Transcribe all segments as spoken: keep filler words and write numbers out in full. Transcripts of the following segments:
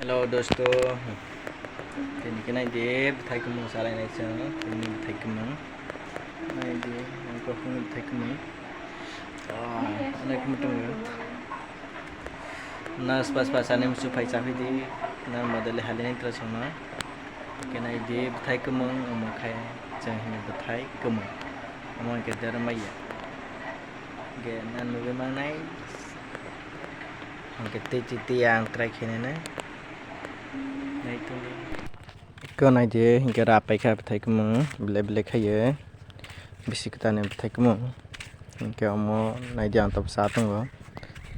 Hello dosto, tini khe nai di bwthai kwmwng salai nai chwng, tini bwthai kwmwng nai di, ang kok hwnwi bwthai kwmwng. Ah, onek mutung. Na spas spas ani musu phai chaphi di, na model hali nai tra chwngno. Khe nai di bwthai kwmwng omo khe chwng hino bwthai kwmwng. Omo khe der maya. Ge na nugwi mangnai. Hingke tei tei tei ang try khainai. Nai tongdi. Eko nai di, hingke ra paikha bwthai kwmwng, belai belai khaye. Bisi kwtal ni bwthai kwmwng. Hingke omo nai di ang tabuk sa tongo.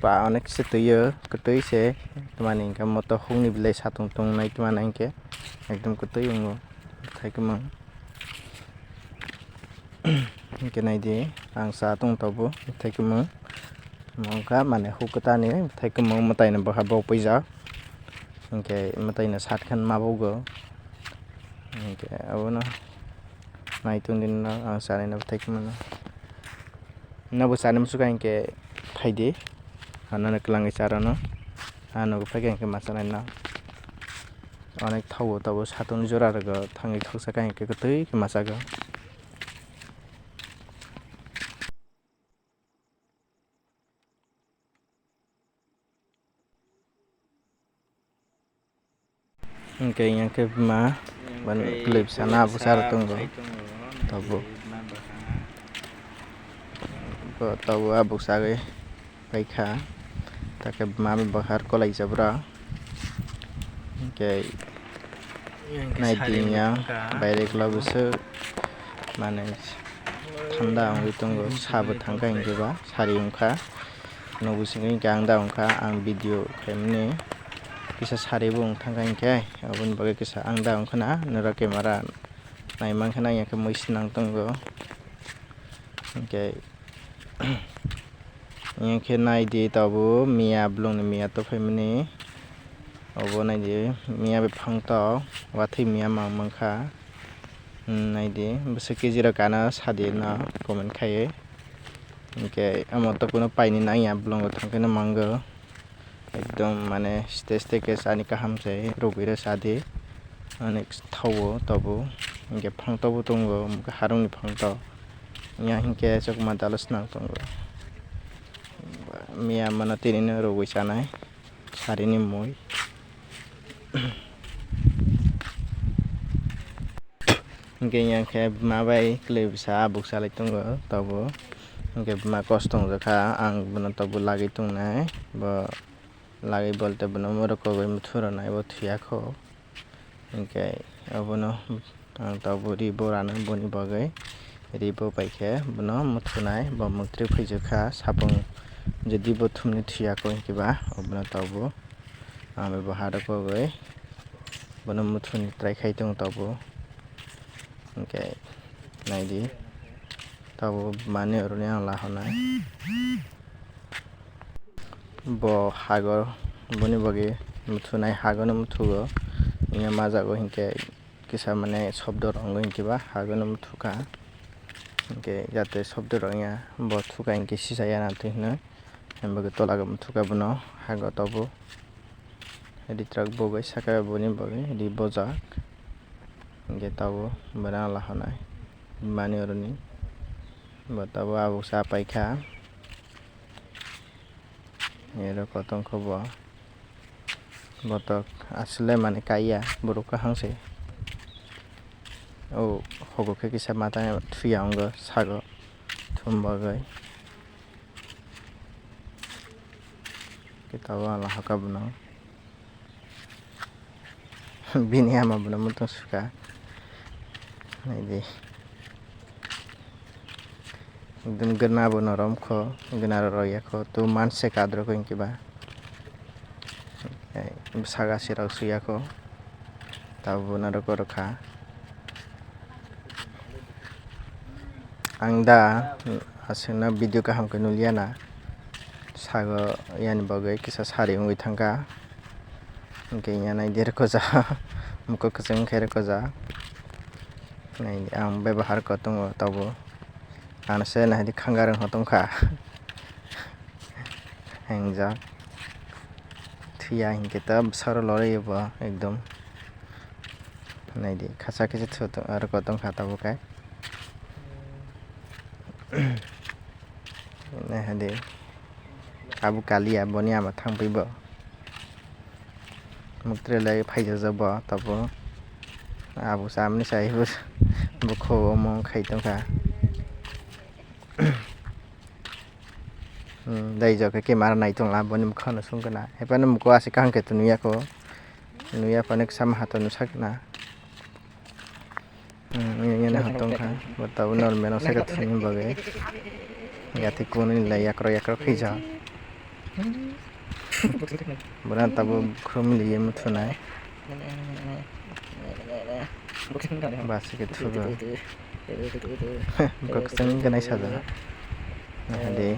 Ba onek se twi o, kwtwi se. Tamani hingke moto hukni belai satung tung nai tamani hingke. Ekdom kwtwi wngo bwthai kwmwng. Hingke nai di, ang sa tong tabuk bwthai kwmwng. Omo wngkha mane huk kwtal ni bwthai kwmwng mwtai ni bwkha bo puijak. Hingke mwtai no sat khe ma bugo. Hingke abono nai tong di no ang sanai no bwthai kwmwng no. Nobo sanai muchukha hingke phaidi. Ano no kwlangwi charano. Ano phaikha hingke ma sanai no. Onek thago tabo satung jora rwgo thangwi thoksa khe hingke kwtwi khe machago. Hingke yang khe bwma bani clip sana bwsaro tongo. Tabuk bo tabuk abuk sagwi paikha. Take bwma bai bwkhar kwlai jabra. Hingke nai di yang baire kwlabo se mane thanda wngwi tongo. Sabo thangkha hingke ba sari wngkha. Nogo singwi hingke ang da wngkha, ang video khaimani kisa sari bo wng thangkha hingke aboni bagwi kisa ang da wngkha na nora camera nai mankha na yang khe mui sinang tongo. Hingke yang khe nai di tabuk miya, blong ni miya to phaimani. Obo nai di miya befang to, watwi miya ma mankha. Hmm, nai di bwswk kejirok ano sadi no comment khaiwi. Hingke omo to kunu paini nangya, blongo thangkhe no mango. Ekdom mane site site khe chani kaham se rwgwi rw sadi. Onek thawo tobo. Hingke phang tobo tongo, harungni phang to. Nya hingke chokma dalo swnang tongo. Miya mano tini no rwgwi chanai. Sarini mui. Hingke yang khe bwma bai kwlwi bwsa abuk salai tongo tobo. Hingke bwma kosto wngjakha, ang bono tobo lagwi tongnai. Bo lagwi bolte bono moro kogwi muthu rwnai, bo thuyakho. Hingke obono ang tabuk ri bo rano boni bagwi. Ri bo bai khe bono muthunai, bo mungtri phaijakha, sapung jodi bo thumni thuyakho hingke ba obono tabuk. Ang bai bo ha rw kogwi bono muthuni try khai tongo tabuk. Hingke nai di, tabuk mani oroni ang lahonai. Bo hago boni bagwi muthunai, hagono muthugo. Nya majago hinkhe kisa mane sobdo rok wngwi hinkhe ba hagono muthukha. Hinkhe jate sobdo rok wngya bo thukha hinkhe sisa yana twi hwnwi. Hinkhe tola muthukha bono hago tobo. Ritrak bogwi saka boni bagwi ri bojak. Hinkhe tabuk bwrang lahonai mani oroni. Bo tabuk abuk sa paikha. Ero kotong khe bo botok aswk le mani kaiya borok kaham se. O hogo khe kisa mata thuya wngo sago thum bagwi. Khe tabuk ala haka bono. Bini ama bono mutung suka. Naidi. Ekdom gana bo norom kho, gana rok ya kho, to manse kadro kho hinke ba. Bwsaka sirok suya kho, tabuk bo norok rw kha. Ang da aswkno video kaham khe nukliya na, sago yani bagwi kisa sari wngwi thangkha. Hinkhe ya nai di rwkha, mukhung kwchwng khe rwkha. Nai ang bebahar kho tongo tabuk. Ano se nahidi khangarwng ho tongkha. Hengjak. Phiya hinkhe ta bwsaro lorwi bo ekdom. Naidi, khasa khe se thu tong, aro kotong kha tabuk khe. Nai hadi, abo kaliya boni ama thangphi bo. Muktre lai phaijajak bo tabuk. Abo samni sai bo, bo kho omo khai tongkha. Hmm, dai jok khe camera nai tongla, boni mokha no sung kana. Hephano mokho aswk kaham khe tong nuya kho. Nuya phano kisa maha tong nusa kana. Hmm, ini ngene ha tongkha. Bo tabuk normal no saka thuni bagwi. Yati kunu ni lai yakrok yakrok khaijak. Bwrano tabuk khrum liye muthunai. Basi khe thugo. Bukhuk chwng wngkha nai sajak. Nahadi.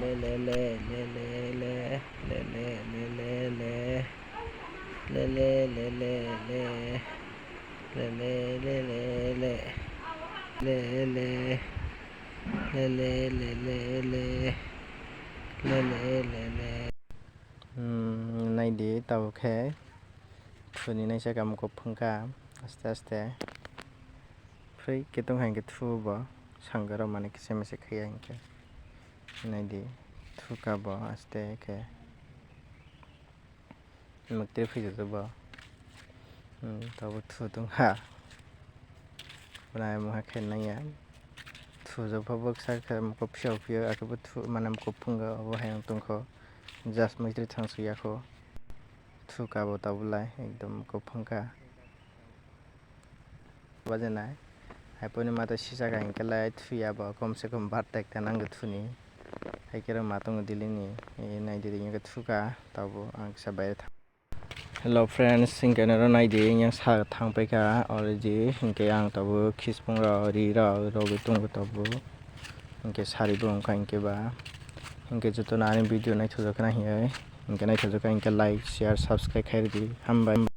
Hmm, naidi tabuk khe thuni naisaka mukup phungkha aste aste. Phri khe tongkha hinkhe thu bo sangaro mani kisa misa khaiya hinkhe. Naidi thuka bo aste khe. Mukti phijak bo. Hmm, tabuk thu tongkha. Bwnai mokha khe nangya. Thujak pha bwksa khe mukup phiyok phiyok, akhe bo thu mane mukup phungo, obo hai wng tongkho. Just muitri thang suyakho. Thuka bo tabulai ekdom mukup phungkha. Bajenai. Hai poni mata sisaka hinkhe lai thuya bo komse kom bar tekta nangkhe thuni. Hai khe rw matung dilini, eh, naidi hinkhe thuka tabuk ang kisa baire thang. Hello friends, hinkhe noro naidi yang sa thang paikha already, hinkhe ang tabuk khispung rok, ri rok, rogwi tongo tabuk. Hinkhe sari bo wngkha hinkhe ba. Hinkhe jotono ani video naithokjak khna hinkhe, hinkhe naithokjak kha hinkhe like, share, subscribe khairwdi. Hambai.